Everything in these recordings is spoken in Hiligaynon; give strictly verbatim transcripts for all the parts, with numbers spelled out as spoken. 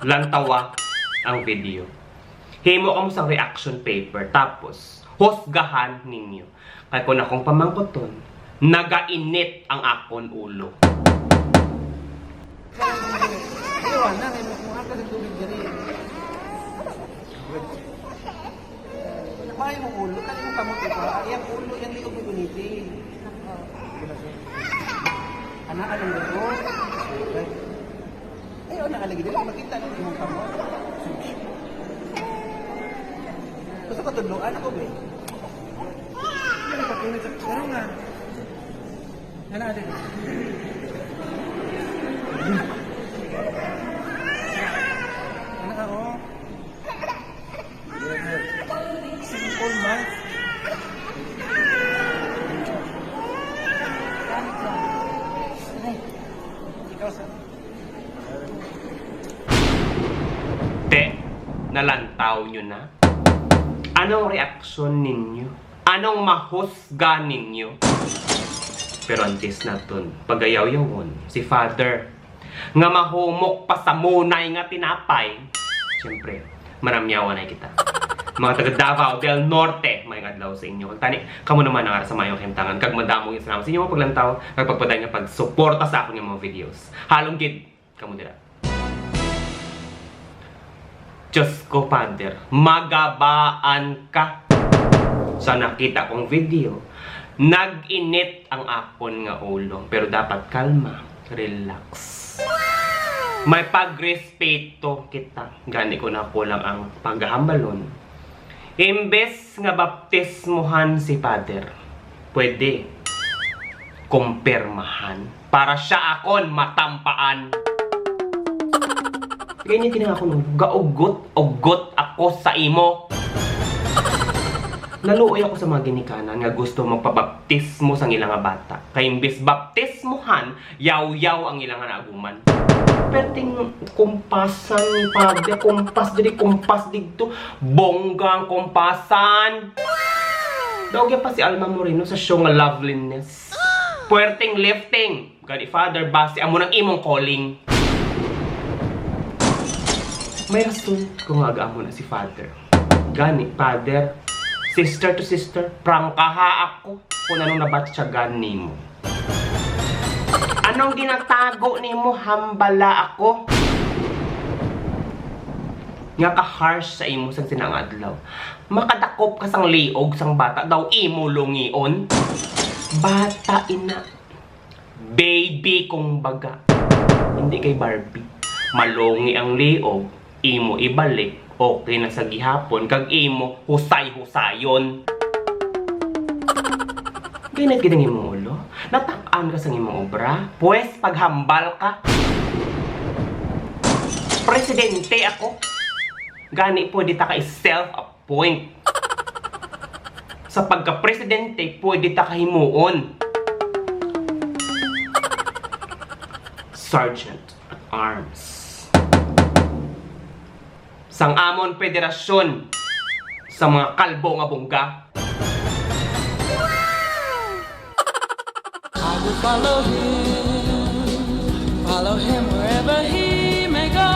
Lantawa ang video. Himo kamo sang reaction paper, tapos husgahan ninyo. Kay kung akong pamangkuton, nagainit ang akon ulo. Iwan na, kay mo-, muha ka sa tubig diri. Maayo mong ulo, kani mong kamot ito, ah, iyang ulo, iyang liog may guniting. Ana, anong gusto? Ay, oh, nakalagay dito, makita ng imong kamot. Gusto ko tudloan ako, be. Ano ka, tunay sa, ano nga? Ano natin? Ano ka, oh? Simple man. Ikaw sa Te, nalantaw nyo na? Anong reaksyon ninyo? Anong mahusga ninyo? Pero antes naton pagayawyawan si Father nga mahumok pa sa munay nga tinapay, siyempre, manamyawan na kita. Mga taga Davao del Norte, maayong adlaw sa inyo. Kag tani, kamo naman ang ara sa maayong kahimtangan. Kag madamo nga salamat sa inyo mga paglantaw, kag pagpadayon nga pagsuporta sa akon nga mga videos. Halong gid kamo dira. Diyos ko, Father, magabaan ka. Sa nakita kong video, nag-init ang akon nga ulo. Pero dapat kalma, relax. May pagrespeto kita. Gani ko na ko lang ang pagahambalon. Imbes nga baptismuhan si Father, pwede kumpirmahan para siya akon matampaan. Kaya niya tinang ako nung gaugot-ugot ako sa imo. Naluoy ako sa mga ginikanan nga gusto magpabaptismo sang ila nga bata. Kay imbes baptismuhan, yawyaw ang ila nga naaguman. Perting kumpasan ni Father, kumpas diri, kumpas digto. Bongga ang kumpasan. Daog pa si Alma Moreno sa show nga Loveliness. Puwerteng lifting. Gani, Father, basi amo nang imong calling. May rason ko nga aga amo na si Father. Gani, Father, sister to sister, prangkaha ako kung anong nabatyagan nimo. Anong ginatago nimo? Hambala ako nga ka-harsh sa imo sang sinang adlaw. Makadakop ka sang liog sang bata daw imo lungion. Bata ina. Baby, kung baga. Hindi kay Barbie. Malungi ang liog, imo ibalik, okay na sa gihapon, kag imo husay-husayon. Ginit gid ang imong ulo? Natak-an ka sa imong obra? Pwes, paghambal ka. Presidente ako. Gani, pwede ta ka i-self-appoint. Sa pagka-presidente, pwede ta ka himuon Sergeant at Arms sang amon federasyon sa mga kalbo nga bongga. I will follow him, follow him wherever he may go.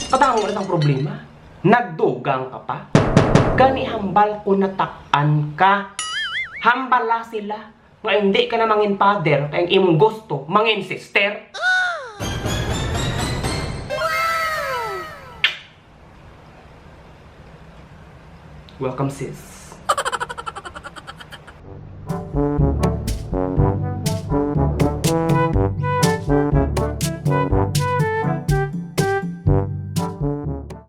Katawang wala sang problema. Nagdugang ka pa. Gani hambal ko natak-an ka. Hambala sila. Nga hindi ka na mangin father, kay ang imong gusto, mangin sister. Welcome, sis.